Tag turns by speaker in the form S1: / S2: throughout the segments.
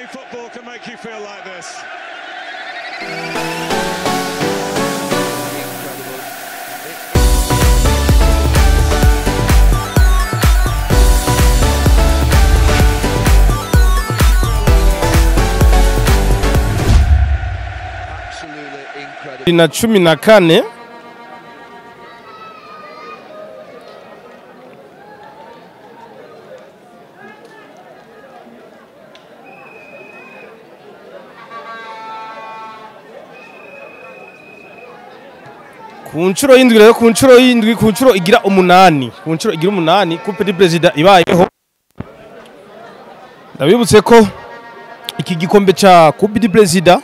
S1: Only football can make you feel like this.
S2: Na 14 ku nshuro y'indwi rero, ku nshuro y'indwi, ku nshuro igira umunani, ku nshuro igira umunani Coupe du Président ibayeho. Ndabibutse ko iki gikombe ca Coupe du Président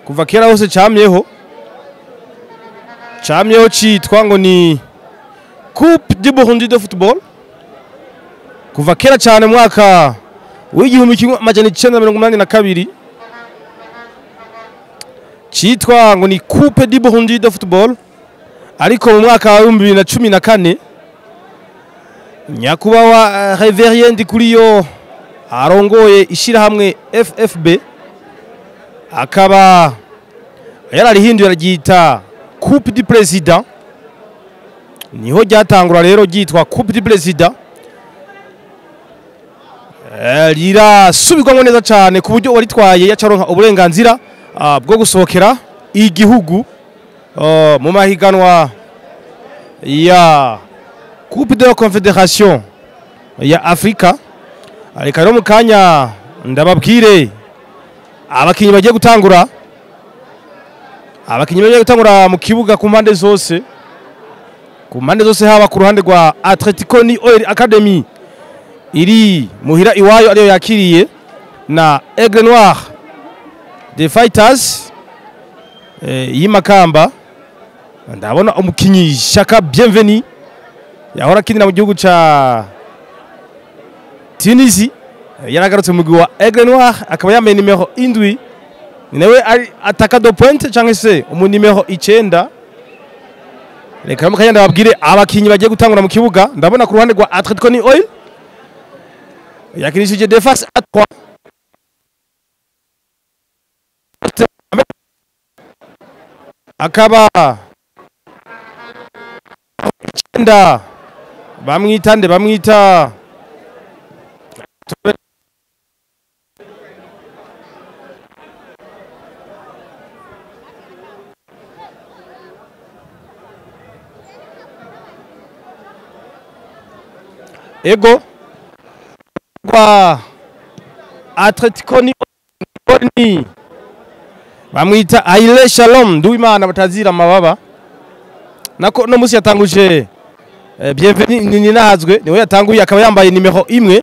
S2: kuva kera hose camyeho, camyeho citwa ngo ni Coupe du Burundi de football kuva kera cyane, mwaka w'1982 citwa ngo ni Coupe du Burundi de football. Ariko mu mwaka wa 2014 nyakubahwa Reverien Ndikuriyo arongoye ishirahamwe FFB akaba yararihinduye araryita Coupe du Président. Niho ryatangura rero ryitwa Coupe du Président, rirasubirwamo neza cyane ku buryo uwaritwaye yacaronka uburenganzira bwo gusohokera igihugu mu mahiganwa ya Coupe de la Confédération ya Afrika. Reka rero mu kanya ndababwire abakinyi bagiye gutangura, abakinyi bagiye gutangura mu kibuga ku mpande zose, ku mpande zose, haba ku ruhande rwa Atletico ni Oil Academy iri muhira iwayo ariyo yakiriye na Aigle Noir the Fighters y'imakamba. Ndabona umukinyi Shaka Bienvenu yahora akinira mu gihugu ca Tunisie, yaragarutse mu mugwi wa Aigle Noir, akaba yambaye nimero 7, ni nawe ari ataka do pointe canke se umu nimero 9. Reka mu kanya ndababwire abakinyi bagiye gutangura mu kibuga. Ndabona ku ruhande rwa Atletico ni Oil yakinishije defense à 3, akaba 9 bamwita nde, bamwita ego kwa Atletico ni bamwita Aile Shalom Nduwimana batazira amababa. Nako no musi yatanguje Bienvenu Ninahazwe niwe yatanguye, akaba yambaye nimero 1.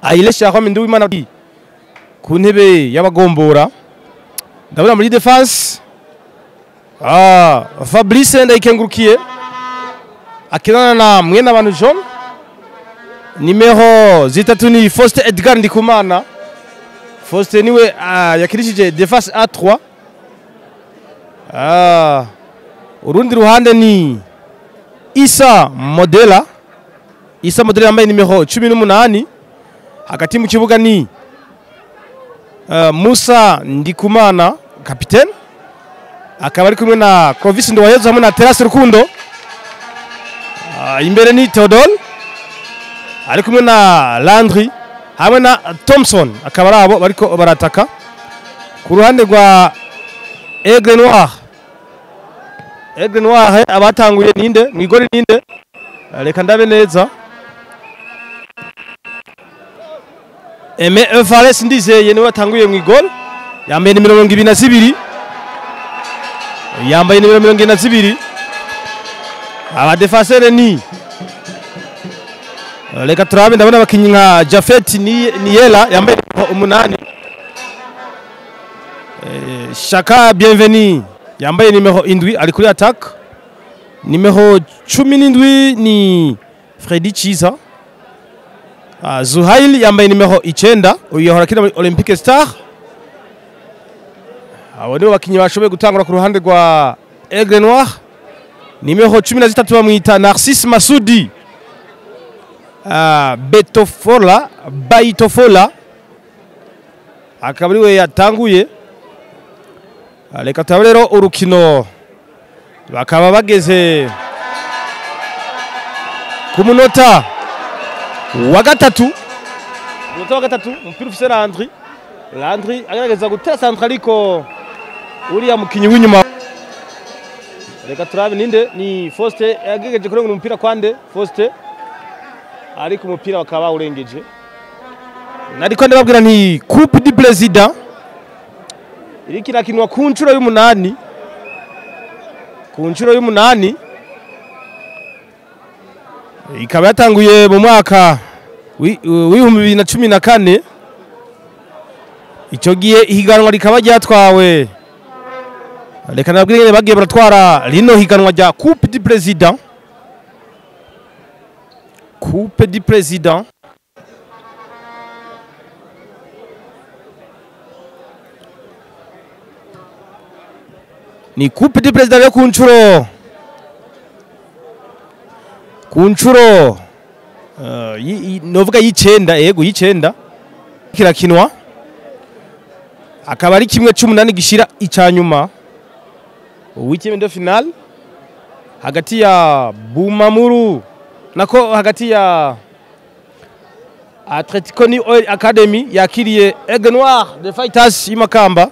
S2: Aile Shalom Nduwimana ku ntebe y'abagombora. Ndabona muri defense Fabrice Ndayikengurukiye akinana na mwene abantu John. Nimero 3 ni Faustin Edgar Ndikumana. Faustin niwe yakirishije defense A3. Urundi ruhande ni Isa Modela. Isa Modela yambaye nimero 18. Hagati mu kibuga ni Musa Ndikumana kapitene, akaba ari kumwe na Clovis Nduwayezu hamwe na Terase Rukundo. Imbere ni Theodore ari kumwe na Landry hamwe na Thompson, akaba ari abo bariko barataka. Ku ruhande rwa Aigle Noir, Aigle Noir abatanguye ninde mwigori ninde? Reka ndabe neza. Aime Fares Ndizeye niwe watanguye mwigori, yambaye nimero 22, yambaye nimero 22. Aba defenseur ni reka turabe, ndabona abakinyi nka Jafet Niela yambaye 8, Shaka Bienvenu yambaye nimero 7 ari kuri attaque. Nimero 17 ni Freddy Chiza. Zuhail yambaye nimero 9, uyu yahora akina muri Olympique Star. Abo nibo bakinyi bashoboye gutangura ku ruhande rwa Aigle Noir. Nimero 13 bamwita Narcisse Masudi. Betofola, Baitofola. akaba ariwe yatanguye. Reka turabe rero urukino, bakaba bageze ku munota wa gatatu. Umunota wa gatatu, umupira ufise Landry. Landry agerageza gutera centre ariko uriya mukinyi w'inyuma, reka turabe ninde, ni Faustin yagerageje kurengera umupira kwande Faustin, ariko umupira bakaba urengeje. Nariko ndababwira nti Coupe du Président iriko irakinwa ku nshuro y'umunani, ku nshuro y'umunani, ikaba yatanguye mu mwaka w'2014. Ico gihe ihiganwa rikaba ryatwawe, reka nababwire ingene bagiye baratwara rino higanwa rya Coupe du Président. Coupe du Président ni Coupe du Président yo ku nshuro novuga y'icenda, yego y'icenda kirakinwa, akaba ari kimwe c'umunani gishira icanyuma, huitième de finale, hagati ya Bumamuru, nako hagati ya Atletico New Oil Academy yakiriye Aigle Noir de Fighters y'Imakamba.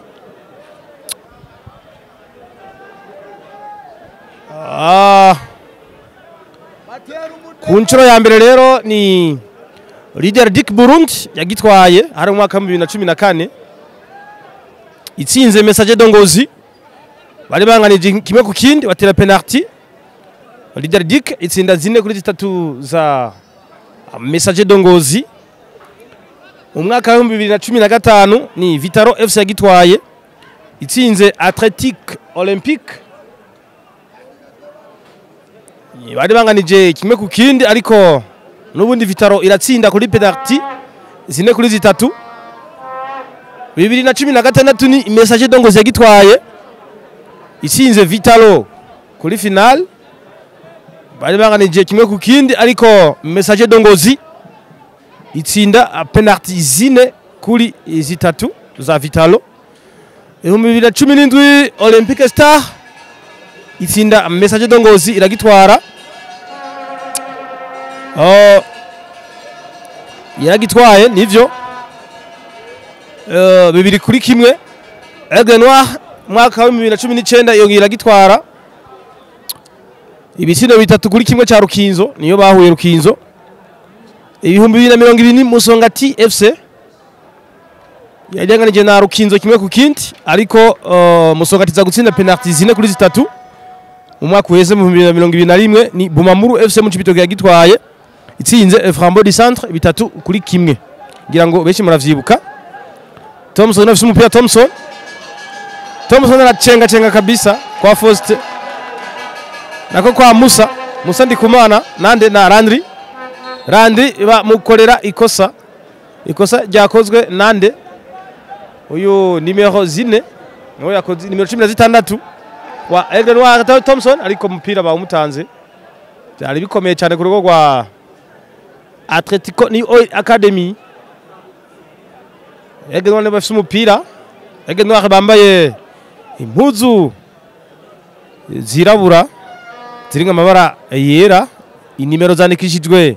S2: Ku nshuro ya mbere rero ni Leader Dick Burundi yagitwaye, hari mu mwaka wa 2014, itsinze Messager de Ngozi. Bari banganije kimwe ku kindi, batera penalty, Leader Dick itsinda 4-3 za Messager de Ngozi. Mu mwaka wa 2015 ni Vitaro FC yagitwaye, itsinze Athletic Olympique. Bari banganije kimwe ku kindi, ariko n'ubundi Vitaro iratsinda kuri penalty 4-3. 2016 ni Messager de Ngozi yagitwaye, itsinze Vitalo kuri final. Bari banganije kimwe ku kindi, ariko Messager de Ngozi itsinda penalty 4-3 za Vitalo. 2017 Olympique Star itsinda Messager de Ngozi, iragitwara. Oh, yaragitwaye nivyo, 2-1. Aigle Noir mwaka wa 2019 yongera iragitwara ibitsindo 3-1 ca Rukinzo, niyo bahuye Rukinzo. 2020 Musongati FC yajanganije na Rukinzo kimwe ku kindi, ariko Musongati za gutsinda penalty 4-3. Mu mwaka uheze mu 2021 ni Bumamuru FC mu Cibitoke yagitwaye, itsinze Flambeau du Centre 3-1, ngira ngo benshi muravyibuka. Thompson afise umupira, Thompson, Thompson aracenga cenga kabisa kwa Faustin, nako kwa Musa, Musa Ndikumana nande na Landry. Landry bamukorera ikosa, ikosa ryakozwe nande? Uyu nimero 4 niwe yakoze, nimero 16 wa Aigle Noir Thompson, ariko umupira bawumutanze. Byari bikomeye cyane ku rugo rwa Atletico New Oil Academy. Aigle Noir bafise umupira. Aigle Noir bambaye impuzu zirabura zirimwo amabara yera, inimero zandikishijwe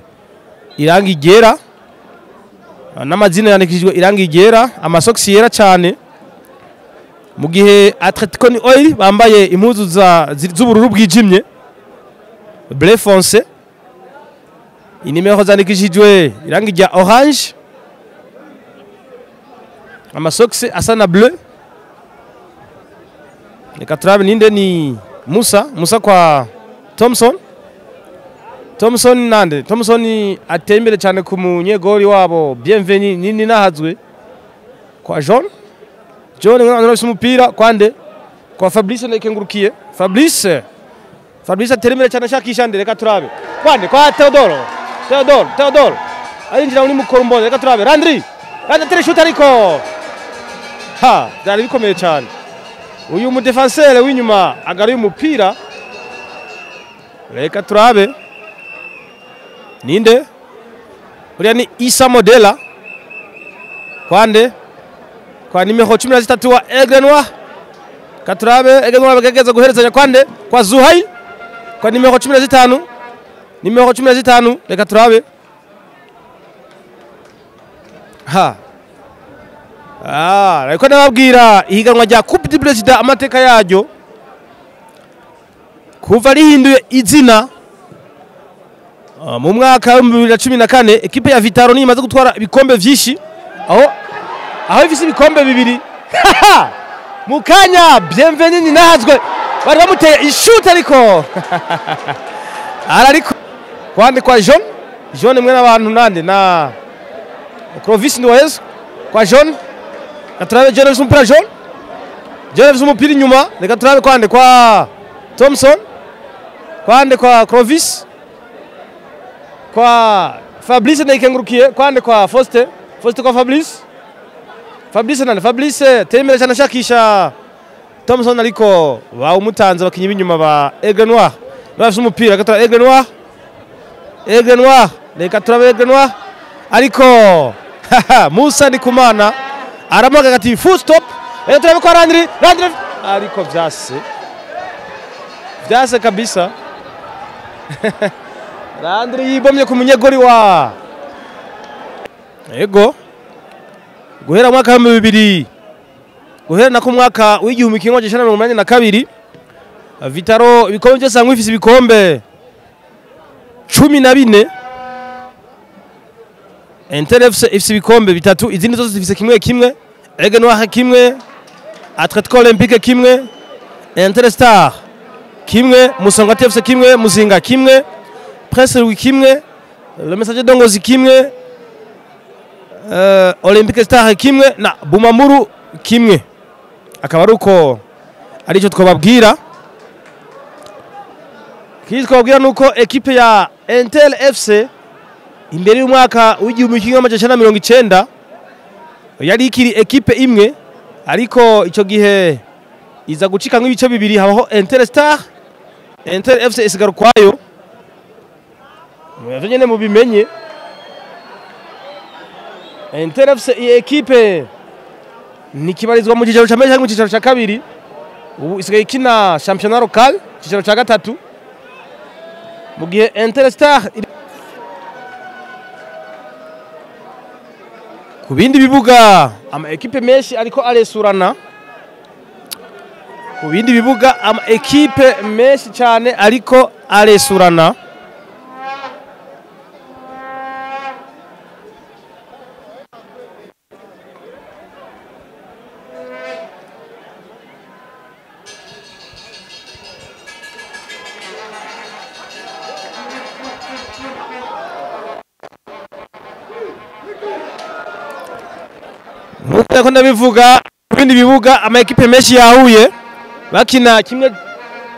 S2: irangi ryera n'amazina yandikishijwe irangi ryera, amasokisi yera cyane, mu gihe Atletico New Oil bambaye impuzu z'ubururu bwijimye, bleu foncé, inimero zandikishijwe irangi rya orange, amasokisi asa na bleu. Reka turabe ninde, ni Musa, Musa kwa Thompson, Thompson nande Thompson ateye imbere cyane ku munyegori wabo Bienvenu nini nahazwe, kwa John, John afise umupira kwande? Kwa Fabrice Ndayikengurukiye. Fabrice, Fabrice atera imbere cyane ashakisha nde? Reka turabe kwande? Kwa Theodoro, Theodoro, Theodoro arinjira muri Mukorombozi. Reka turabe Landry, Landry atera ishuti, ariko ha byari bikomeye cyane. Uyu mudefenseur w'inyuma agaruye umupira. Reka turabe ninde uriya, ni Isa Modela kwande? Kwa nimero 13 wa Aigle Noir. Katurabe Aigle Noir bagerageza guherezanya kwande kwa Zuhail kwa nimero 15. Nimero 15 reka turabe. Ha. Ariko ndababwira ihiganwa rya Coupe du Président amateka yaryo kuva rihinduye izina mu mwaka wa 2014 ekipe ya Vitaro nimaze gutwara ibikombe vyinshi aho ifise ibikombe bibiri. Mukanya Bienvenue ninahazwe bari bamuteye ishuti ariko arariko kwande kwa John John mwe n'abantu nande na Clovis Ndoyezu kwa John. Katurabe John afise umupira John John afise umupira inyuma reka turabe kwande kwa Thompson kwande kwa Clovis kwa Fabrice Ndayikengurukiye kwande kwa Faustin Faustin kwa Fabrice Fabrice nande Fabrice temere cyane ashakisha Thompson ariko bawumutanze abakinyi b'inyuma ba Aigle Noir bafise umupira reka turabe Aigle Noir Aigle Noir reka turabe Aigle Noir ariko Musa Ndikumana aramaga ati full stop. Reka turabe kwa Landry Landry ariko vyase kabisa. Landry yibomye ku munyegori wa ego guhera mwaka wa 2000 guhera na ku mwaka w'igihumbi kimwe amajana 1982 Vitaro ibikombe byose hamwe ifise ibikombe 14. Inter FC ifise ibikombe bitatu izindi zose zifise kimwe kimwe. Aigle Noir kimwe, Atletico Olympique kimwe, Inter Star kimwe, Musonga FC kimwe, Muzinga kimwe, Prince Louis kimwe, Le Messager d'Ongozi kimwe, Olympique Star kimwe na Bumamuru kimwe. Akaba ari uko arico twababwira. Kiki twababwira nuko ekipe ya Inter FC imbere y'umwaka w'igihumbi kimwe amajana 90 yari ikiri ekipe imwe ariko ico gihe iza gucika nk'ibice bibiri habaho Inter Star Inter FC isigara ukwayo. Mwavyo nyene mubimenye Inter FC iyi ekipe nikibarizwa mu cicaro ca mbere cyangwa mu cicaro ca kabiri ubu isigaye ikina championnat local cicaro ca gatatu mu gihe Inter Star ku bindi bibuga ama ekipe menshi ariko aresurana ku bindi bibuga ama ekipe menshi cyane ariko aresurana. Nkuko ndabivuga ku bindi bibuga ama ekipe menshi yahuye bakina kimwe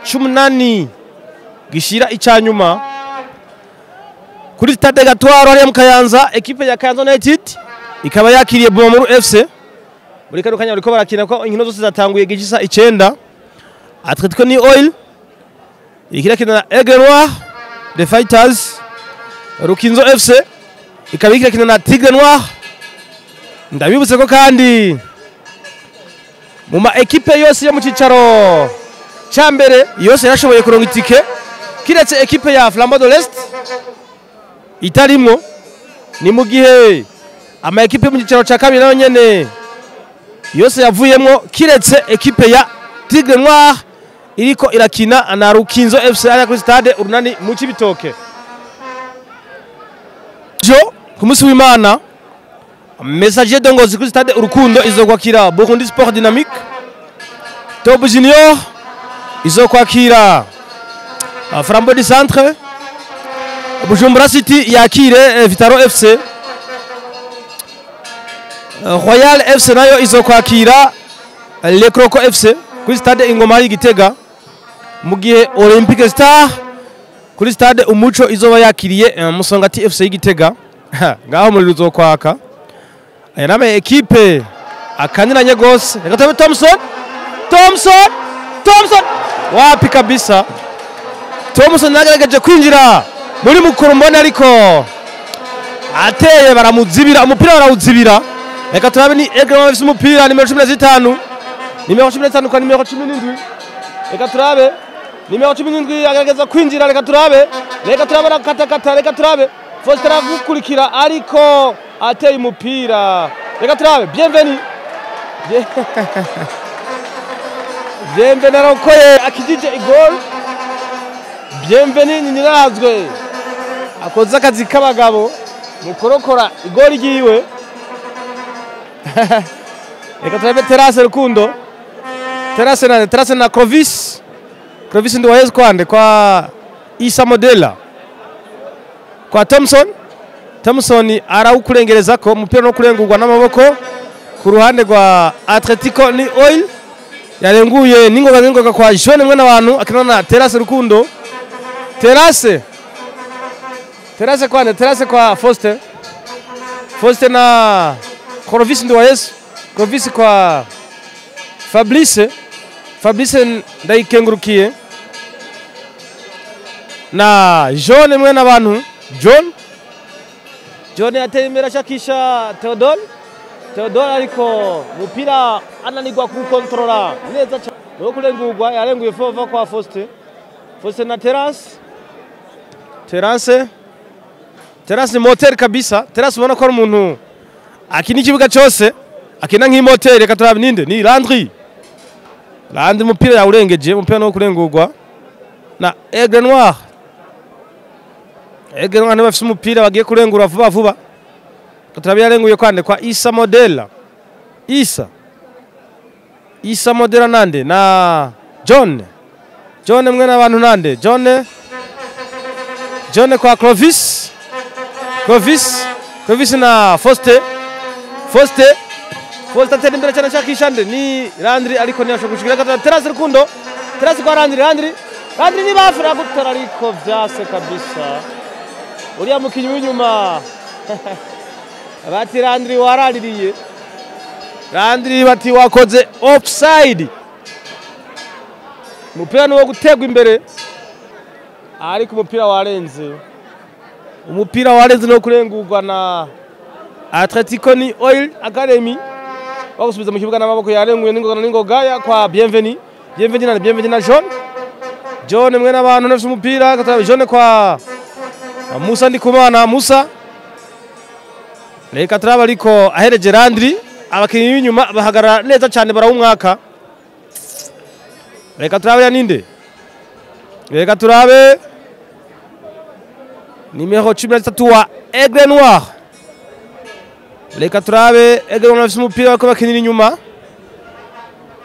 S2: c'umunani gishira icanyuma kuri Stade Gatwaro hariya mu Kayanza. Ekipe ya Kayanza United ikaba yakiriye Bumamuru FC muri kano kanya bariko barakina ko inkino zose zatanguye gishisa 9. Atletico ni Oil ikirakina na Aigle Noir The Fighters. Rukinzo FC ikaba ikirakina na Tigre Noir. Ndabibutse ko kandi mu ma ekipe yose yo mu cicaro ca mbere yose yarashoboye kuronka itike kiretse ekipe ya Flambeau de l'Est itarimwo. Ni mu gihe ama ekipe mu cicaro ca kabiri nayo nyene yose yavuyemwo kiretse ekipe ya Tigre Noir iriko irakina na Rukinzo FC ari kuri stade Urunani mu Cibitoke. Jo ku munsi w'Imana Messager de Ngozi kuri stade Urukundo izokwakira Burundi Sport Dynamique. Top Junior izokwakira Flambeau du Centre. Bujumbura City yakire Vitaro FC. Royal FC nayo izokwakira Le Croco FC kuri stade Ingoma y'Igitega. Mu gihe Olympique Star kuri stade Umuco izoba yakiriye Musongati FC y'Igitega. Ngaho muri ruzokwaka. Aya nama ekipe akaniranye gose. Reka turabe Thompson Thompson Thompson wapi kabisa. Thompson nagerageje kwinjira muri mukuru mbona ariko ateye baramuzibira umupira barawuzibira. Reka turabe ni Aigle Noir bafise umupira nimero 15. Nimero 15 kwa nimero 17. Reka turabe nimero 17 agerageza kwinjira. Reka turabe reka reka turabe Foster agukurikira ariko ateye umupira. Reka turabe Bienvenue. Bienvenue arokoye akijije igol. Bienvenue nirazwe akoze akazi k'abagabo mu kurokora igoli ryiwe. Reka turabe Terase Rukundo. Terase na Clovis. Clovis ndi waheze kwande kwa Isa Modela. Kwa Thompson. Thompson arawukurengereza ko umupira no kurengurwa n'amaboko ku ruhande rwa Atletico ni Oil. Yarenguye ningoga kwa Jeune mwe n'abantu akina na Terase Rukundo. Terase kwa Terase kwa Foster. Foster na Clovis ndi waheze. Clovis kwa Fabrice. Fabrice ndayikengurukiye na John mwe n'abantu. John ateye imbere ashakisha Theodore ariko umupira ananirwa kuwukontorora neza cyane no kurengurwa. Yarenguye fova kwa Foster na Terase ni moteur kabisa. Terase ubona ko ari umuntu akina ikibuga cyose, akina nk'imoteri. Reka turabe ninde ni Landry umupira yawurengeje, umupira no kurengurwa na Aigle Noir. Aigle Noir bafise umupira bagiye kurengura vuba vuba. Turabe yarenguye kwande kwa Isa Modela. Isa Modela nande na John mwe n'abantu nande John kwa Clovis na Foster atera imbere cyane ashakisha nde ni Landry ariko ntiyashobora gushikira. Terase Rukundo. Terase kwa Landry ni bafura gutera ariko vyase kabisa. Uriya mukinyi w'inyuma bati Landry waraririye. Landry bati wakoze offside. Umupira ni wo gutegwa imbere ariko umupira warenze. Umupira warenze no kurengurwa na Atletico ni Oil Academy. Bagusubiza mu kibuga n'amaboko yarenguye n'ingoga ya kwa Bienvenue. Bienvenue na John. John mwe n'abantu nafise umupira kataba John kwa Musa Ndikumana. Musa reka turaba ariko ahereje Landry. Abakinyi b'inyuma bahagarara neza cyane barawumwaka. Reka turabe ya ninde. Reka turabe nimero 13 wa Aigle Noir. Reka turabe Aigle Noir afise umupira bariko bakinira inyuma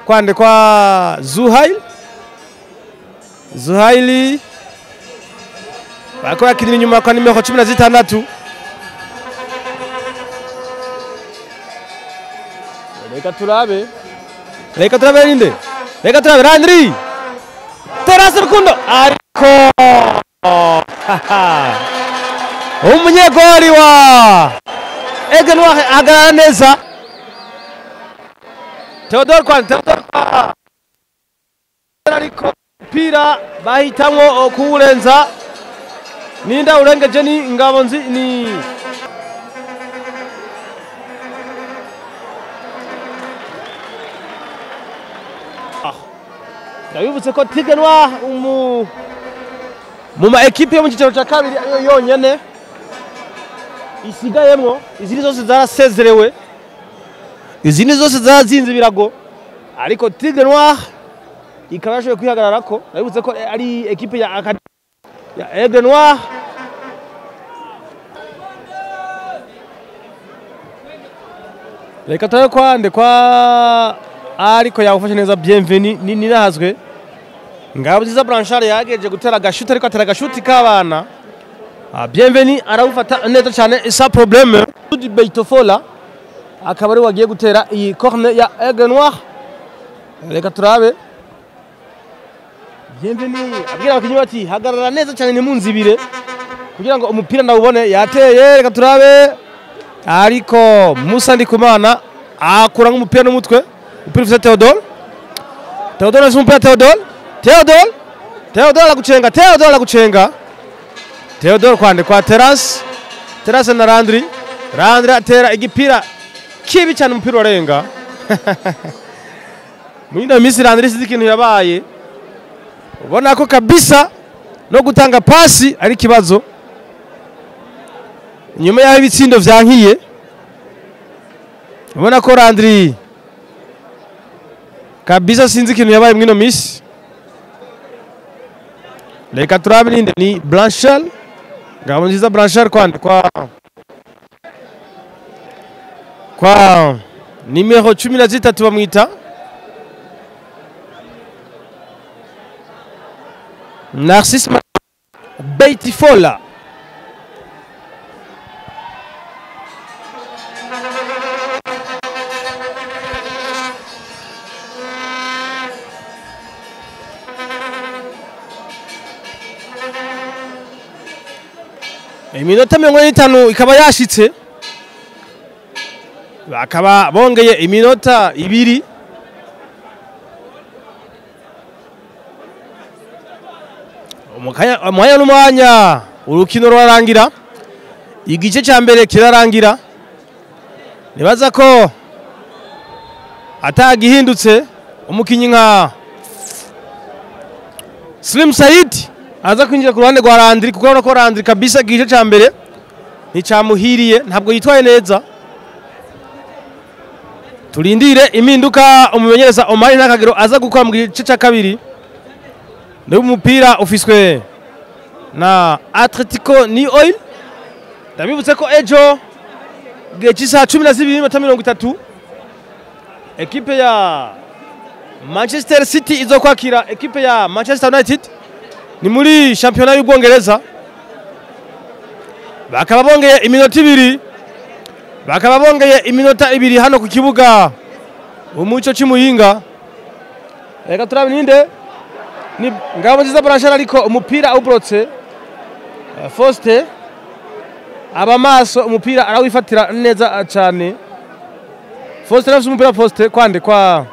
S2: kwande kwa Zuhail. Zuhaili bariko bakinira inyuma kwa nimero 16. Reka turabe ninde. Reka turabe Landry. Terase Rukundo ariko umunyegori wa Aigle Noir ahagarara neza. Theodore kwa ariko pira bahitamwo kuwurenza. Ninda urengeje ni Ngabonzi ni Ndabibutse ko Tigre Noir mu ma equipe yo mu cyiciro cya kabiri ariyo yonyene isigayemwo, izindi zose zarasezerewe, izindi zose zarazinze ibirago, ariko Tigre Noir ikaba yashoboye kwihagararako. Ndabibutse ko ari equipe ya Aigle Noir. Reka turabe kwande kwa ariko yawufashe neza Bienvenue ni ninahazwe. Ngabonziza Blanchard yageje gutera agashuti ariko atera agashuti k'abana. Bienvenue arawufata neza cyane sa problème. Di Beitofola akaba ari wagiye gutera iyi corner ya Aigle Noir. Reka turabe Bienvenue abwira abakinyi bati hagarara neza cyane ntimunzibire kugira ngo umupira ndawubone. Yateye, reka turabe ariko Musa Ndikumana akura nk'umupira n'umutwe. Umupira ufite Theodore. Theodore afite umupira. Theodore aragucenga. Theodore aragucenga. Theodore kwande kwa Terase. Terase na Landry. Landry atera igipira Kibi cyane, umupira urenga. Muri ino minsi Landry sinzi ikintu yabaye, ubona ko kabisa no gutanga pasi ari ikibazo nyuma y'aho ibitsindo vyankiye. Ubona ko Landry kabisa sinzi ikintu yabaye muri ino minsi. Reka turabe ninde ni Blanchard, Ngabonziza Blanchard kwa nimero 13 bamwita Narcisse Beitifola. Iminota 45 ikaba yashitse, bakaba bongeye iminota 2. Umwanya n'umwanya urukino rurarangira, igice cya mbere kirarangira. Nibaza ko atagihindutse umukinyi nka Slim Said aza kwinjira ku ruhande rwa Landry, kuko urabona ko Landry kabisa igice cya mbere nticamuhiriye, ntabwo yitwaye neza. Turindire impinduka umumenyereza Omar Ntakagero aza gukora mu gice cya kabiri. Ni umupira ufiswe na Atletico New Oil. Ndabibutse ko ejo gihe cy'isaha 12:30 ekipe ya Manchester City izokwakira ekipe ya Manchester United, ni muri shampiyona y'Ubwongereza. Bakaba bongeye iminota 2, bakaba bongeye iminota 2 hano ku kibuga Umuco cy'Imuyinga. Reka turabe ninde ni Ngabonziza Blanchard, ariko umupira ubrotse. Faustin aba maso, umupira arawifatira neza cyane. Faustin afite umupira, Faustin kwande kwa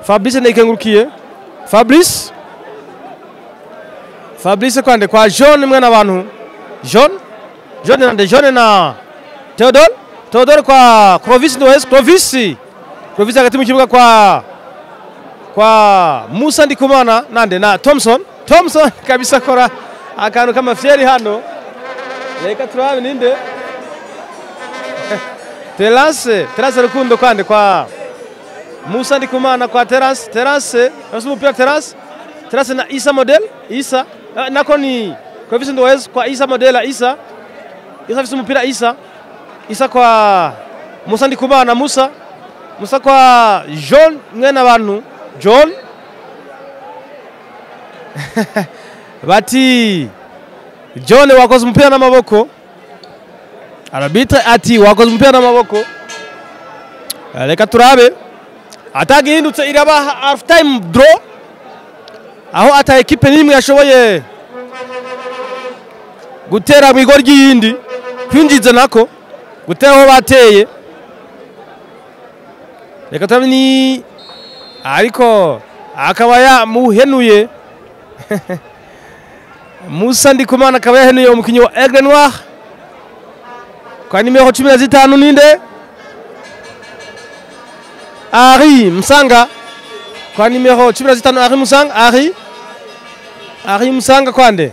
S2: Fabrice Neikengurukiye. Fabrice kwande kwa John mwana abantu. John nande John na Theodore kwa Clovis Noes, Clovis hagati mu kibuga kwa Musa Ndikumana nande na Thompson kabisa kora akantu kama fieri hano. Reka turabe ninde Terence Rukundo kwande kwa Musa Ndikumana kwa Terence afite umupira Terence na Isa Model Isa nako ni Clovis Ndoez kwa Isa Modela Isa afite umupira Isa kwa Musa Ndikumana Musa kwa John mwene abantu John bati John wakoze umupira n'amaboko. Arbitre ati wakoze umupira n'amaboko. Reka turabe atagihindutse, iraba half time draw, aho ata ekipe nimwe yashoboye gutera mu igori ry'iyindi, kwinjiza nako gutera aho bateye. Reka turabe ni ariko akaba yamuhenuye Musa Ndikumana akaba yahenuye umukinyi wa Aigle Noir kwa nimero 15 ninde Ari Msanga, kwa nimero 15 Ari Msanga, Ari Msanga kwande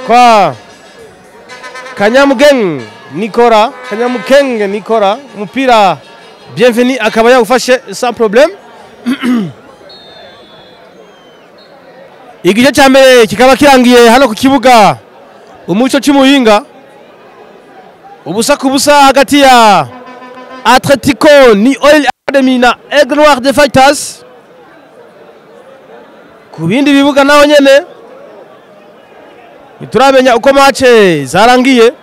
S2: kwa Kanyamugeng Nikora, umupira Bienvenue akaba yawufashe sans problème. Igice cya mbere kikaba kirangiye hano ku kibuga Umuco cy'Imuyinga, ubusa ku busa hagati ya Atletico New Oil Academy na Aigle Noir de Fighters. Ku bindi bibuga naho nyene ntituramenya uko match zarangiye.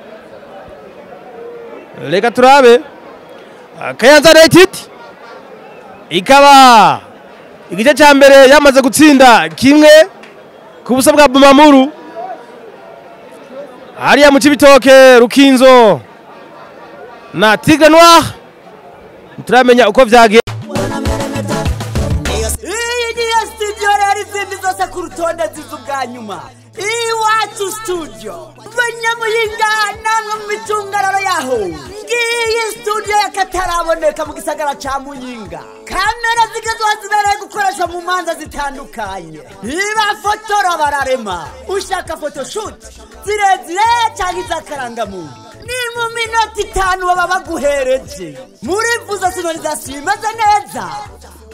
S2: Reka turabe Kayanza United ikaba igice cya mbere yamaze gutsinda kimwe ku busa bwa Bumamuru hariya mu Cibitoke Rukinzo na Tigre Noir. Turamenya uko vyagiye.
S3: Iyi studio rero zose ku rutonde ziza ubwa nyuma. Iwacu Studio, banyamuyinga namwe mu micungararo yaho, ngiyi studio y'akataraboneka mu gisagara ca Muyinga. Kamera zigezweho zibereye gukoreshwa mu manza zitandukanye. Ntibafotora bararema. Ushaka photoshoot zirezire canke iz'akarangamuntu, ni mu minota 5 baba baguhereje. Muri mvuzo sonorisation imeze neza,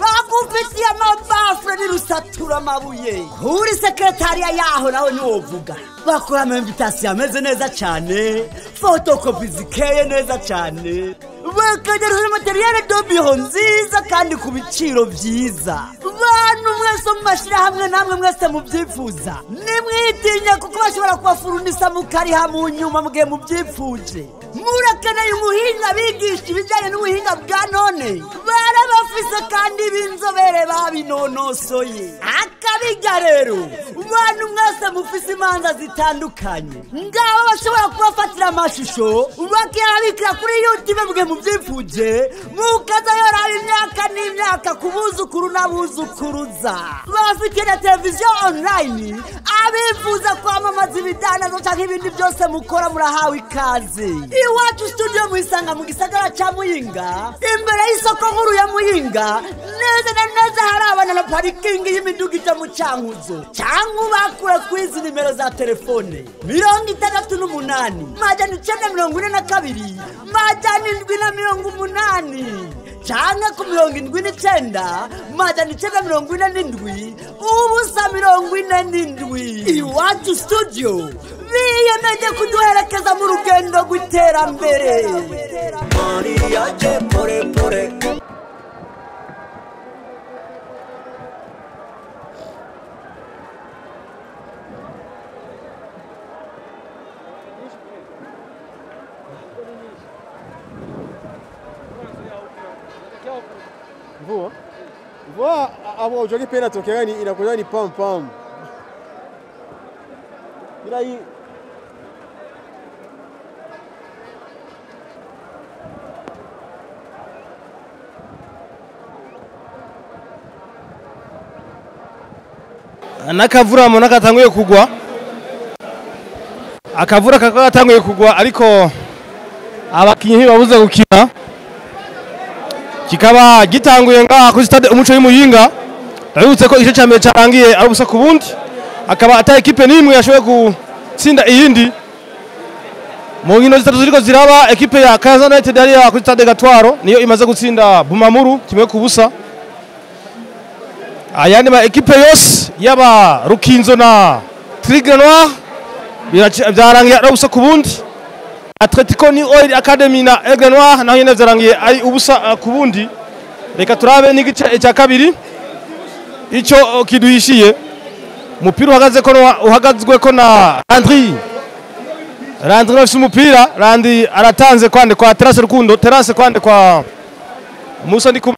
S3: bagufitiye amabafure n'irusatura amabuye. Kuri sekretariya yaho naho ntiwovuga, bakora ama invitation ameze neza cane, fotokopi zikeye neza cane, bakagereza materiel de bureau nziza kandi ku biciro vyiza. Bantu mwese mu mashirahamwe namwe mwese muvyifuza, nimwitinye kuko bashobora kubafurunisa mukariha mu nyuma mugihe muvyifuje. Murakeneye umuhinga bigisha ibijyanye n'ubuhinga bwa none, barabafise kandi b'inzobere babinonosoye. Akabirya rero, bantu mwese mufise imanza zitandukanye, ngabo bashobora kubafatira amashusho bakayabikira kuri YouTube mugihe muvyifuje, mukazayoraba imyaka n'imyaka ku buzukuru n'abuzukuruza. Bafite na televiziyo online, abifuza kwamamaza ibidandazo canke ibindi byose mukora murahawe ikaze. Iwacu Studio muyisanga mu gisagara ca Muyinga, imbere y'isoko nkuru ya Muyinga, neza na neza harabana na parikingi y'imiduga ija mu Cankuzo. Canke ubakure kwizi nimero za telefone 68 942 780 canke ku 79 947 047. Iwacu Studio biyemeje kuduherekeza mu rugendo rw'iterambere.
S4: Mvua mvua hapo ujoge pena tokea ni inakuwa ni pam pam. Ila hii
S2: nakavura mona katanguye kugwa, akavura kakatanguye kugwa, ariko abakinyi ntibabuze gukina. Kikaba gitanguye ngaha kuri stade Umuco y'Imuyinga. Ndabibutse ko igice cya mbere cyarangiye ari ubusa ku bundi, akaba ata ekipe n'imwe yashoboye gutsinda iyindi. Mu nkino zitatu ziriko ziraba, ekipe ya Kayanza United yari kuri stade Gatwaro niyo imaze gutsinda Bumamuru 1-0. Ayandi ma ekipe yose yaba Rukinzo na Tigre Noir byarangiye ari ubusa ku bundi. Atletico New Oil Academy na Aigle Noir naho nyene vyarangiye ari ubusa ku bundi. Reka turabe n'igice cya kabiri ico kiduhishiye. Umupira uhagaze ko uhagazwe ko na Landry. Landry afise umupira, Landry aratanze kwande kwa Terrace Rukundo, Terrace kwande kwa Musa Ndiku.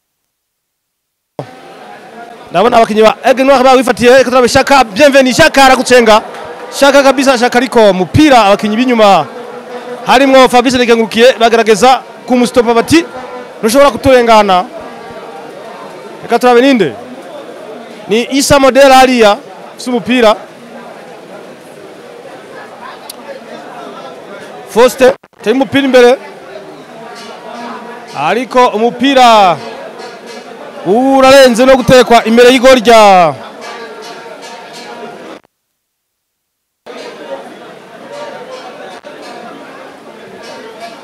S2: Ndabona abakinyi ba Aigle Noir bawifatiye. Reka turabe Shaka Bienvenue, Shaka aragucenga, Shaka kabisa, Shaka ariko mupira abakinyi b'inyuma harimwo Fabrice Nikengurukiye bagerageza kumustopa bati ntushobora kuturengana. Reka turabe ninde ni Isa Model hariya si umupira. Faustin tari umupira imbere, ariko umupira urarenze no gutekwa imbere y'igori rya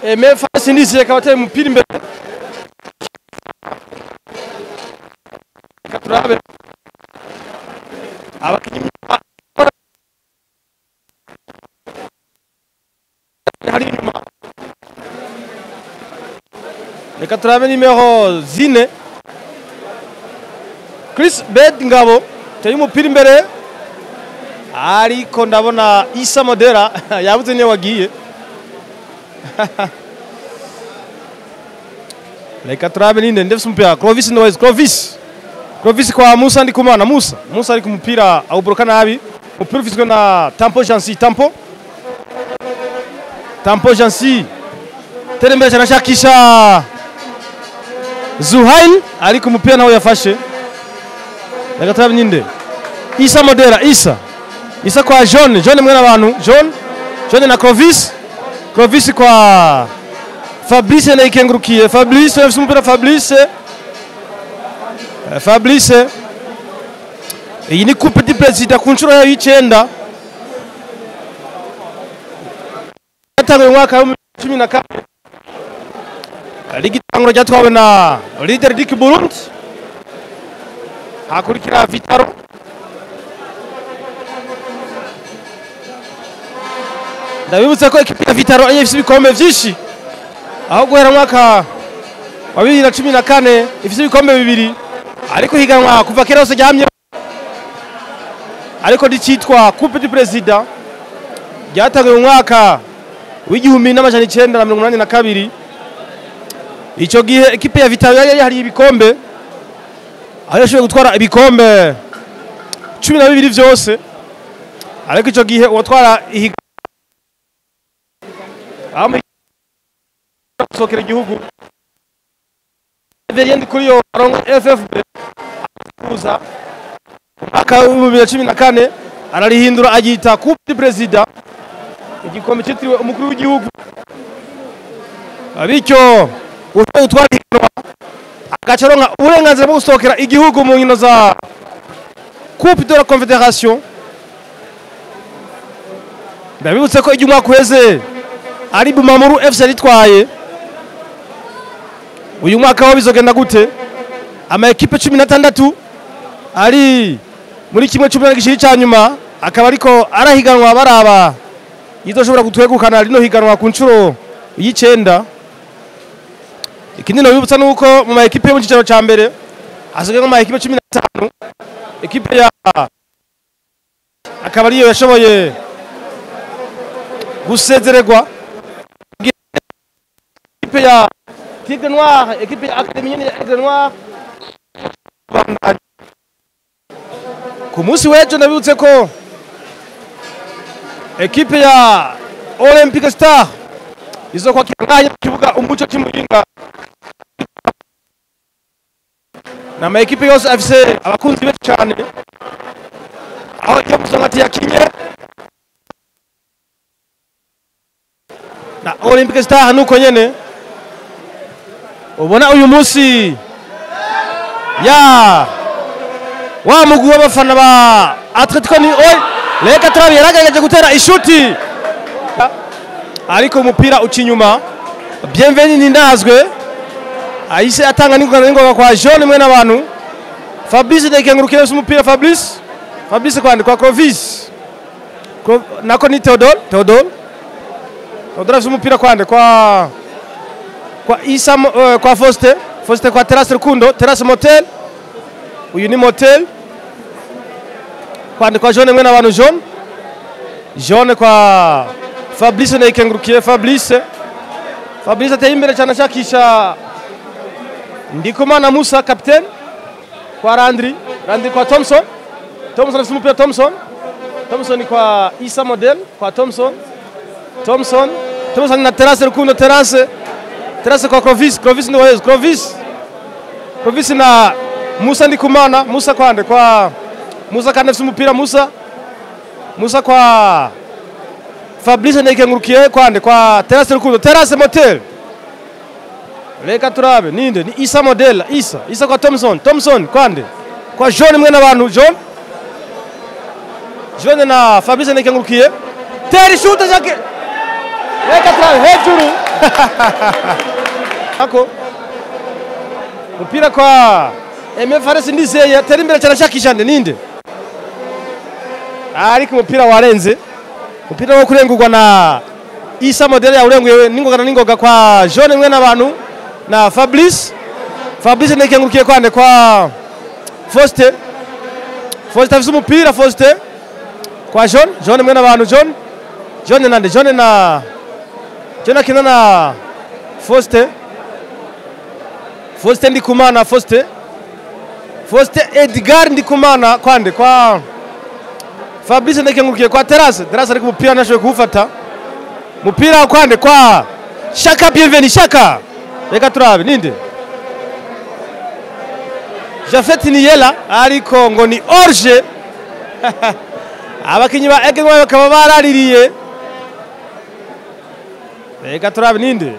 S2: Aime Fasindisi. Akaba ateye umupira imbere. Reka turabe abakinyi hari inyuma. Reka turabe nimero 4 Chris Bed Ngabo ateye umupira imbere, ariko ndabona Isa Modera yabuze niyo wagiye. Reka turabe ninde ndefise umupira. Clovis Noise, Clovis Clovis kwa Musa Ndikumana. Musa ari ku mupira awuboroka nabi. Umupira ufiswe na Tampo Jansi, Tampo Jansi tera imbere cyane ashakisha Zuhail, ariko umupira nawe yafashe. Reka turabe ninde Isa Modera, Isa Isa kwa John, John mwene abantu, John John na Clovis, Clovis kwa Fabrice Ndayikengurukiye, Fabrice afise umupira, Fabrice Fabrice. Iyi ni Coupe du Président ku nshuro yayo y'icenda, yatanguye mu mwaka wa 2014. Ligitangura ryatwawe na Leader Dick Burundi, hakurikira Vitaro. Ndabibutsa ko ekipi ya Vitaro ariyo ifise ibikombe vyinshi, aho guhera mu mwaka wa 2014 ifise ibikombe bibiri, ariko higanwa kuva kera hose ryamye, ariko ricitwa Coupe du Président ryatanguye mu mwaka w'1982. Ico gihe ekipe ya Vitaro yari yahariye ibikombe, aho yashoboye gutwara ibikombe 12 vyose, ariko ico gihe uwatwara ihiganwa gusohokera igihugu Everien kuri yo arongo FFB kuza mwaka wa 2014 ararihindura agita Coupe du Président, igikombe cyitiriwe umukuru w'igihugu. Bityo ushoboye gutwara ihiganwa agaca aronka uburenganzira bwo gusohokera igihugu mu nkino za Coupe de la Confédération. Ndabibutse ko igihe umwaka uheze ari Bumamuru FC yaritwaye. Uyu mwaka ho bizogenda gute? Ama ekipe 16 ari muri kimwe cy'umunani gishiri ca nyuma akaba ariko arahiganwa baraba izoshobora gutwegukana rino higanwa ku nshuro y'icenda. Ikindi nabibutsa nuko mu ma ekipe yo mu cicaro ca mbere hasigaye mu ma ekipe 15, ekipe ya akaba ariyo yashoboye gusezererwa, ekipe ya Tigre Noir, ekipe ya Académie ya Aigle Noir. Ku munsi w'ejo ndabibutse ko ekipe ya Olympic Star izokwakira ngaha mu kibuga Umuco cy'Imuyinga. Na ma ekipe yose afise abakunzi benshi cyane, aho iyo Musongati yakinye na Olympic Star nuko nyene ubona uyu munsi ya wa mugwi w'abafana ba Atletico ni oi reka turabe yaragerageje gutera ishuti ariko umupira uca inyuma. Bienvenue Nindazwe ahise atanga n'ingoga kwa John mwene abantu. Fabrice Ndayikengurukiye umupira, Fabrice Fabrice kwandi kwa Clovis, nako ni Theodore, Theodore Theodore afise umupira kwande kwa Isa, kwa Faustin, Faustin kwa Terrasse Rukundo, Terrasse Motel. Uyu ni Motel kwande kwa John mwene abantu, John John kwa Fabrice Ndayikengurukiye, Fabrice Fabrice ateye imbere cyane ashakisha Ndikumana Musa captain kwa Landry, Landry kwa Thompson, Thompson afise umupira, Thompson Thompson kwa Isa Model kwa Thompson, Thompson Thompson na Terrasse Rukundo, Terrasse Terrasse kwa Clovis, Clovis ni Wayezu, Clovis Clovis na Musa Ndikumana, Musa kwande kwa Musa kandi afise umupira, Musa Musa kwa Fabrice Ndayikengurukiye kwande kwa Terrasse Rukundo, Terrasse Motel. Reka turabe ninde ni Isa Model, Isa Isa kwa Thompson, Thompson kwande kwa John mwene abantu, John John na Fabrice Ndayikengurukiye teri shoot jake. Reka turabe hejuru ako mupira kwa MFRS Ndizeye teri imbere cyane ashakisha ninde, ariko umupira warenze, umupira wo kurengurwa na Isa Model yawurenguye n'ingoga na n'ingoga kwa John mwene abantu na Fabrice Fabrice Ndayikengurukiye kwande kwa Faustin, Faustin afise umupira, Faustin kwa John, John mwene abantu, John John nande John na John akina na Faustin, Faustin Ndikumana, Faustin Faustin Edgar Ndikumana kwande kwa Fabrice Ndayikengurukiye kwa Terrasse, Terrasse ariko umupira nashoboye kuwufata, mupira kwande kwa Shaka Bienvenu, Shaka reka turabe ninde Jafet Niyela ariko ngo ni orge. Abakinyi ba Aigle Noir bakaba baraririye. Reka turabe ninde.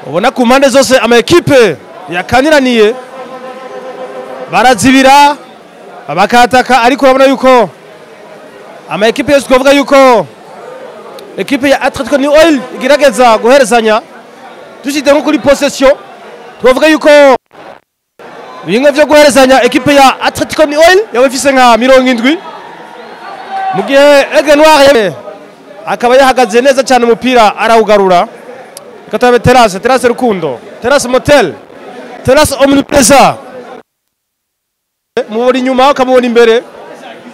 S2: Ubona ku mpande zose ama ekipe yakaniraniye, barazibira bakataka, ariko urabona yuko ama ekipe yose twavuga yuko ekipe ya Atletico New Oil igerageza guherezanya. Dushyize nko kuri possession twavuga yuko bimwe byo guherezanya ekipe ya Atletico New Oil yaba ifise nka 70, mu gihe Aigle Noir akaba yahagaze neza cyane, umupira arawugarura. Katabe Terrace, Terrace Rukundo, Terrace Motel, Terrace Omnipresa. Mubona inyuma ukamubona imbere,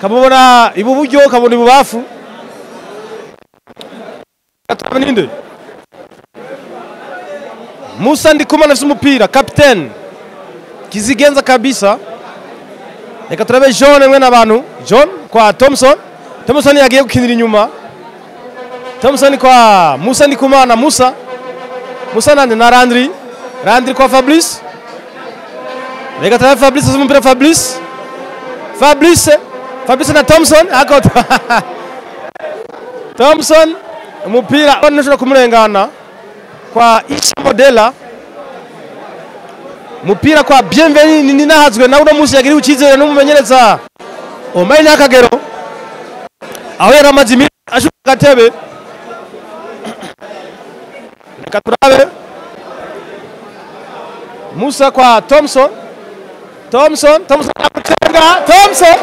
S2: kamubona ibuburyo ukabona ibubafu. Katabe ninde? Musa Ndikumana afise umupira, captain kizigenza kabisa. Reka turabe John mwe n'abantu. John kwa Thompson. Thompson yagiye gukinira inyuma. Thompson kwa Musa Ndikumana, Musa Musa nande na Landry. Landry kwa Fabrice. Reka turabe Fabrice afise umupira, Fabrice. Fabrice, Fabrice na Thompson ako Thompson umupira ntushobora kumurengana kwa Isha Modela. Mupira kwa Bienvenu Ninahazwe, na uno munsi yagiriwe icyizere n'umumenyereza Omayi Nakagero, aho yari amaze iminsi ashuka agatebe. Reka turabe Musa kwa Thompson. Thompson, Thompson akutenga, Thompson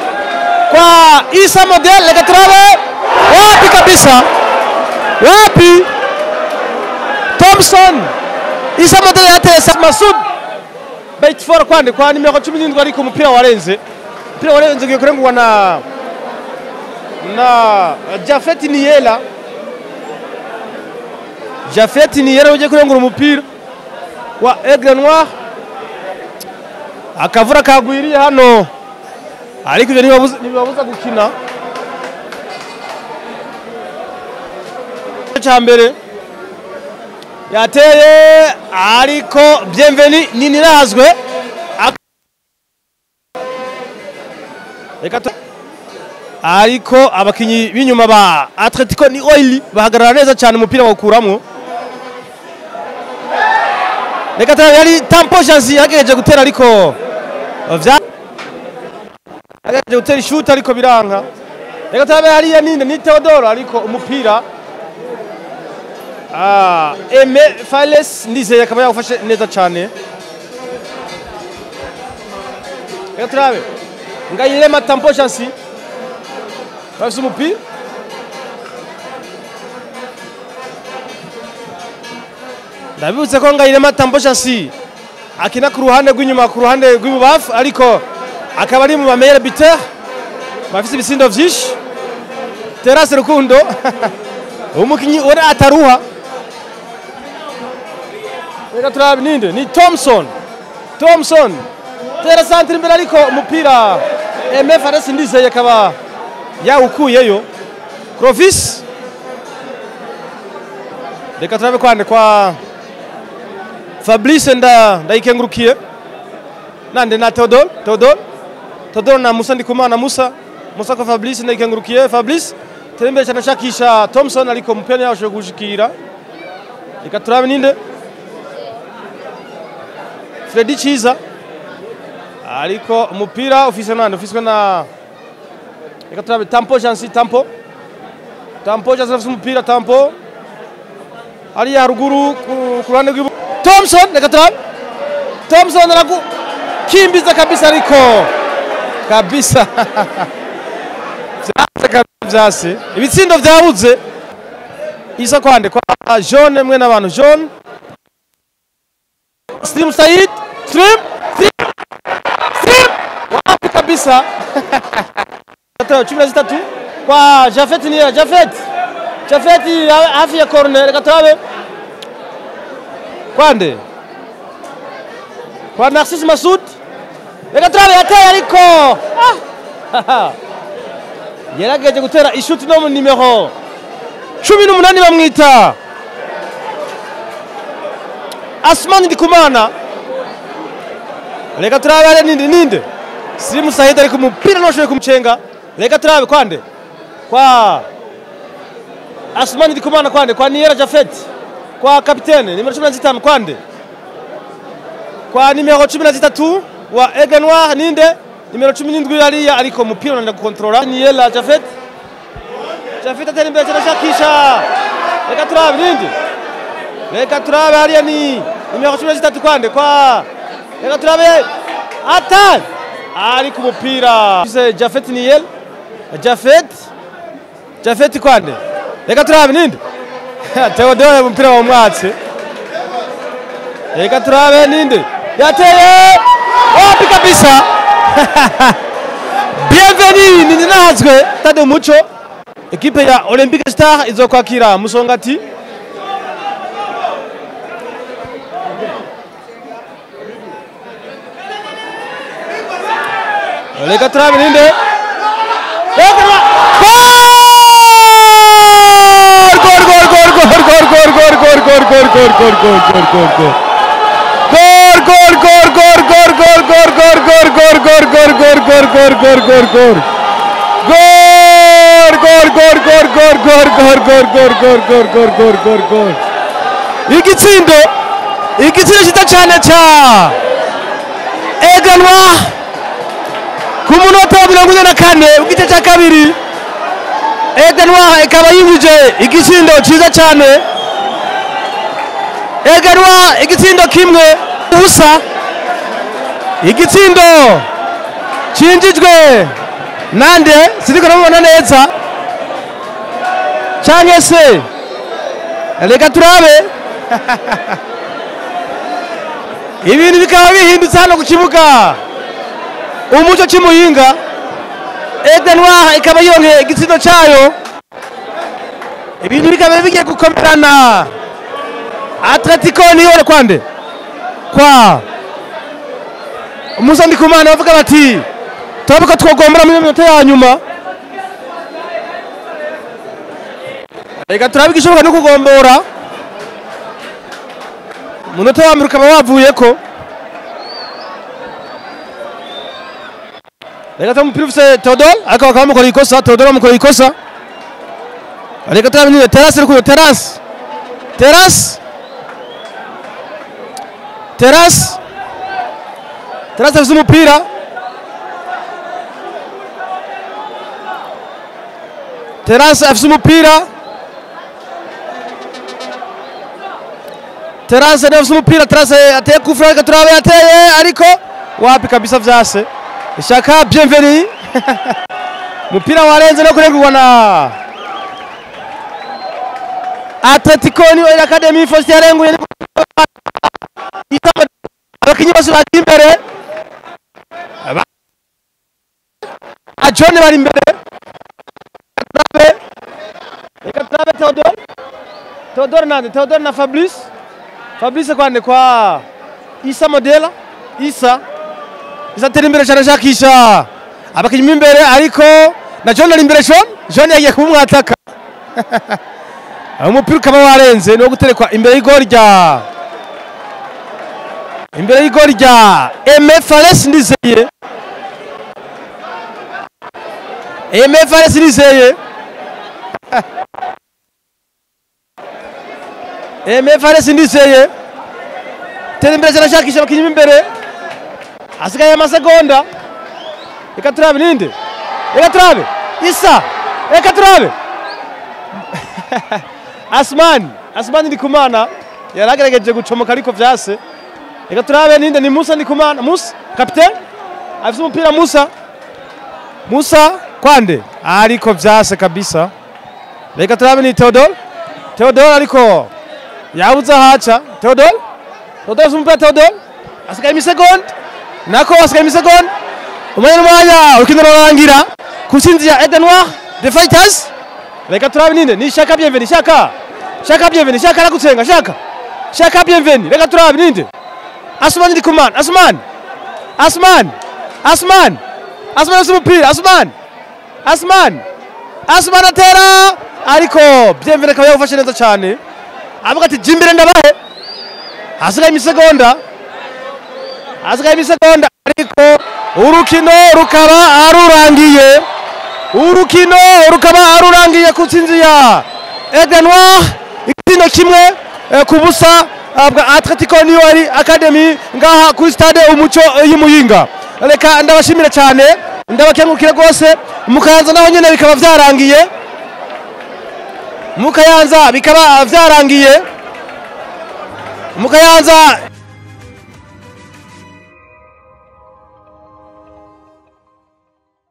S2: kwa Isa Model. Reka turabe wapi kabisa, wapi Thompson. Isa Model yatesa Masud Bait for kwande kwa nimero 17, ariko umupira warenze, umupira warenze ugiye kurengwa na Jafet Niela. Jafet Niela ugiye kurengura umupira wa Aigle Noir. Akavura kagwiriye hano, ariko ibyo ntibibabuza gukina. Cya mbere yateye, ariko Bienvenu Ninahazwe. Reka ariko abakinyi b'inyuma ba Atletico New Oil bahagarara neza cyane, umupira bawukuramwo. Reka turabe yari Tampo Jansi yagerageje gutera, ariko yagerageje gutera ishuti ariko biranka. Reka turabe hariya ninde ni Theodore, ariko umupira Aime Fales Ndizeye akaba yawufashe neza cyane. Reka turabe Ngayilema Tampo Jansi bafise umupira. Ndabibutse ko Ngayilema Tampo Jansi akina ku ruhande rw'inyuma, ku ruhande rw'ibubafu, ariko akaba ari mu ba meilleur buteur, bafise ibisindo vyinshi. Terrace Rukundo umukinyi ora ataruha. Reka turabe ninde ni Thompson. Thompson tera centre imbere, ariko umupira Aime Fares Ndizeye akaba yawukuyeyo. Clovis. Reka turabe kwande kwa Fabrice ndayikengurukiye nande na Theodore. Theodore, Theodore na Musa Ndikumana, Musa Musa kwa Fabrice ndayikengurukiye. Fabrice tera imbere cyane ashakisha Thompson, ariko umupira ntiyawushoboye gushikira. Reka turabe ninde Freddy Chiza, ariko umupira ufise nande, ufiswe na reka turabe Tampo Jansi. Tampo, Tampo Jansi afise umupira. Tampo hariya haruguru ku ruhande rw'ibu Thompson. Reka turabe Thompson arakukimbiza kabisa, ariko kabisa vyase ibitsindo vyabuze. Isa kwande kwa John mwe n'abantu. John Stream Said, Stream, Stream, Stream wapi kabisa. 13 kwa Jafet Niela. Jafet, Jafet hafi ya corner. Reka turabe kwande kwa Narcisse Masud. Reka turabe yateye, ariko yarageje gutera ishuti no mu nimero 18 bamwita Asmani Ndikumana. Reka turabe ale ninde ninde Sirimu Said ariko umupira ntushoboye kumucenga. Reka turabe kwande kwa Asmani Ndikumana, kwande kwa Niera Jafet, kwa kapitene nimero 15, kwande kwa nimero 13 wa Aigle Noir ninde nimero 17 hariya, ariko umupira unanira gukontrola. Niera Jafet, Jafet atera imbere cyane ashakisha. Reka turabe ninde, reka turabe hariya ni nimero 13 kwande kwa, reka turabe atan ariko umupira Jafet Niel, Jafet, Jafet kwande, reka turabe ninde Theodore umupira wa mwatse. Reka turabe ninde yateye wapi kabisa. Bienvenue ninazwe Stade Umuco. Ekipe ya Olympic Star izokwakira Musongati. Reka turabe ninde. Gol gol gol gol gol gol gol gol gol gol gol gol gol gol gol gol. Gol gol gol gol gol gol gol gol gol gol gol gol gol gol gol gol gol gol. Gol gol gol gol gol gol gol gol gol gol gol gol gol gol gol. Igitsindo, igitsindo cyiza cyane cya Aigle Noir ku munota wa 44 w'igice cya kabiri. Aigle Noir ikaba yinjije igitsindo cyiza cyane. Aigle Noir igitsindo kimwe ubusa, igitsindo cinjijwe nande siriko namubona neza canke se reka turabe. Ibintu bikaba bihindutse hano ku kibuga Umuco cy'Imuyinga. Aigle Noir ikaba yongeye igitsindo cyayo, ibintu bikaba bigiye gukomerana. Atletico niyo kwande kwa Musa Ndikumana bavuga bati turabe ko twogombora muri minota ya nyuma. Reka turabe igishoboka no kugombora munota wa mbere ukaba wavuye ko. Reka tumupira ufise Theodore ariko bakaba bamukoreye ikosa. Theodore bamukoreye ikosa. Reka turabe niyo Terrace ariko Terrace, Terrace, Terrace, Terrace afise umupira. Terrace afise umupira. Terrace afise umupira. Terrace ateye kufra, reka turabe ateye ariko wapi kabisa vyase. Shaka Bienvenue mupira warenze no kurengurwa na Atletico New Academy. Faustin yarenguye abakinyi bose bari imbere, John bari imbere. Reka turabe Theodore, Theodore nande Theodore na Fabrice, Fabrice kwande kwa Isa Modela, Isa atera imbere cyane ashakisha abakinyi imbere ariko na John ari imbere. John, John yagiye kumwataka umupira ukaba warenze no guterekwa imbere y'igori rya, imbere y'igori rya Aime Fares Ndizeye. Aime Fares Ndizeye, Aime Fares Ndizeye tera imbere cyane ashakisha abakinyi imbere, asigaye amasegonda. Reka turabe ninde, reka turabe Isa, reka turabe Asmani, Asmani Ndikumana yaragerageje gucomoka ariko vyase. Reka turabe ninde ni Musa Ndikumana, Musa kapitene afise umupira. Musa, Musa kwande ariko vyase kabisa. Reka turabe ni Theodore, Theodore ariko yabuze ahaca. Theodore, Theodore afise umupira. Theodore asigaye imisegonda, nako asigaye imisegonda, umwanya n'umwanya urukino rurarangira ku ntsinzi ya Aigle Noir the Fighters. Reka turabe ninde ni Shaka Bienvenue, Shaka, Shaka Bienvenue, Shaka aragutsenga, Shaka, Shaka Bienvenue. Reka turabe ninde Asmani Ndikumana, Asmani, Asmani, Asmani, Asmani afise umupira. Asmani, Asmani, Asmani atera Ariko Bienvenue akaba yawufashe neza cyane, avuga ati jya imbere ndabahe. Hasigaye imisegonda, hasigaye imisegonda, ariko urukino rukaba arurangiye, urukino rukaba arurangiye ku ntsinzi ya Aigle Noir, igitsindo 1 ku busa bwa Atletico New Academy ngaha kuri stade Umuco y'Imuyinga. Reka ndabashimira cyane, ndabakengurukire rwose. Mukayanza naho nyene bikaba vyarangiye, Mukayanza bikaba vyarangiye, Mukayanza.